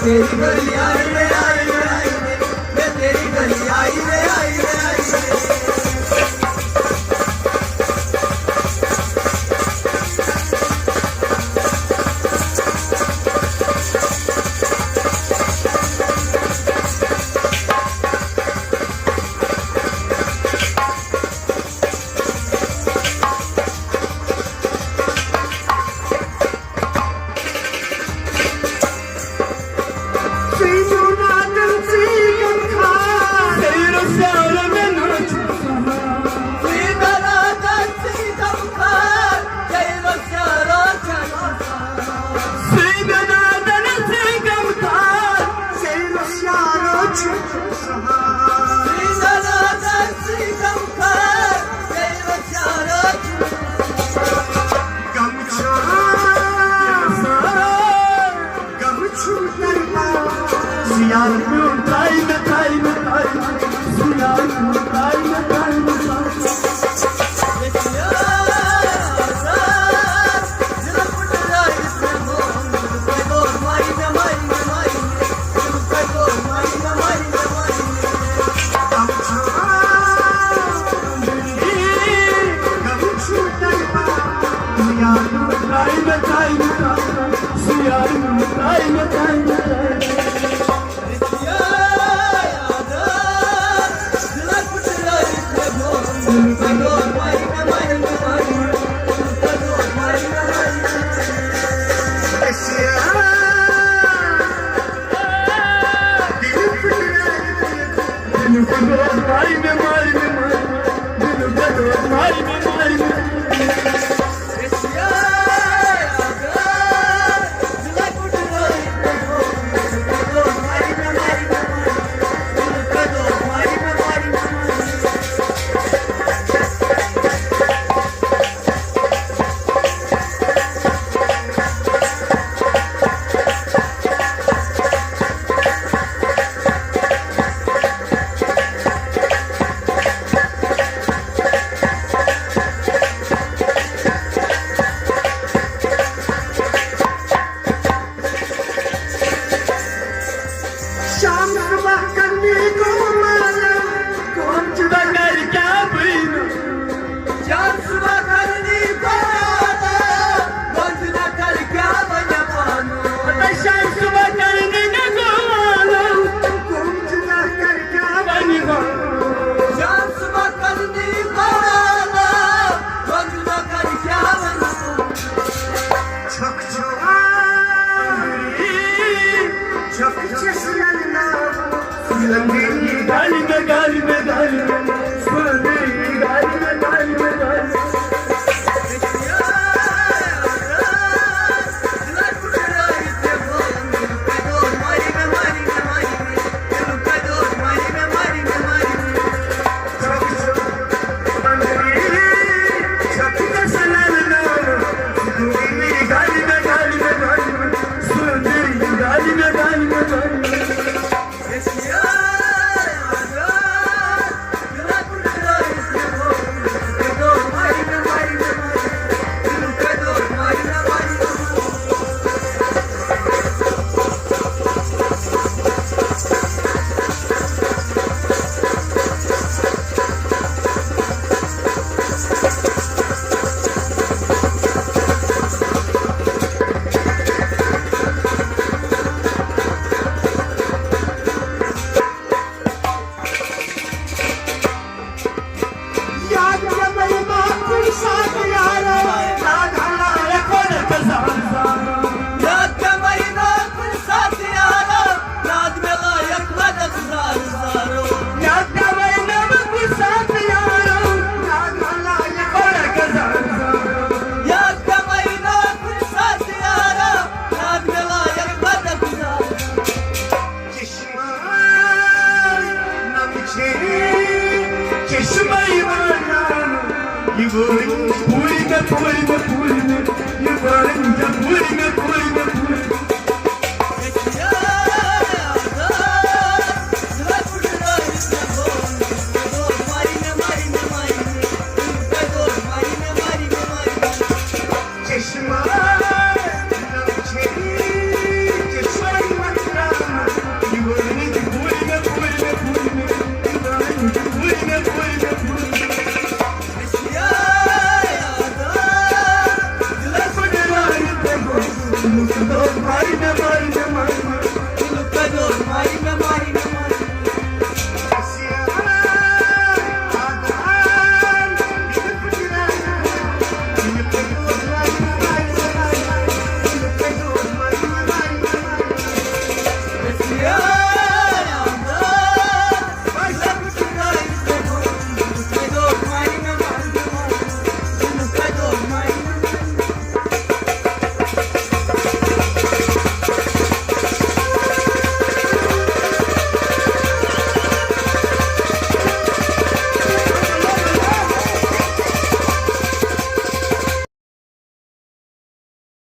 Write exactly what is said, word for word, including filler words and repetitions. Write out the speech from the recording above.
تیری گلی آئی رے آئی رے آئی رے، میں تیری گلی آئی رے آئی رے آئی رے۔ شام صبح کرنی کو مالا، کون چدا کر کیا بین؟ شام صبح کرنی کو مالا، کون چدا کر کیا بن پانو؟ شام صبح کرنی کو مالا، کون چدا کر کیا بن پانو؟ شام صبح کرنی کو مالا، کون چدا کر کیا بن پانو؟ چھک چھواری، چھک چھس للنا، لنگی گالی میں، گالی میں، گالی میں، سلنگی گالی میں، گالی میں، گالی میں۔ چشمہ یِوان، یہِ وٲنۍ پوٗرِ مےٚ، پوٗرِ مےٚ، پوٗرِ مےٚ، یہِ وٲنۍ پوٗرِ مےٚ، پوٗرِ مےٚ، پوٗرِ مےٚ۔ چشمہ، چشمہ،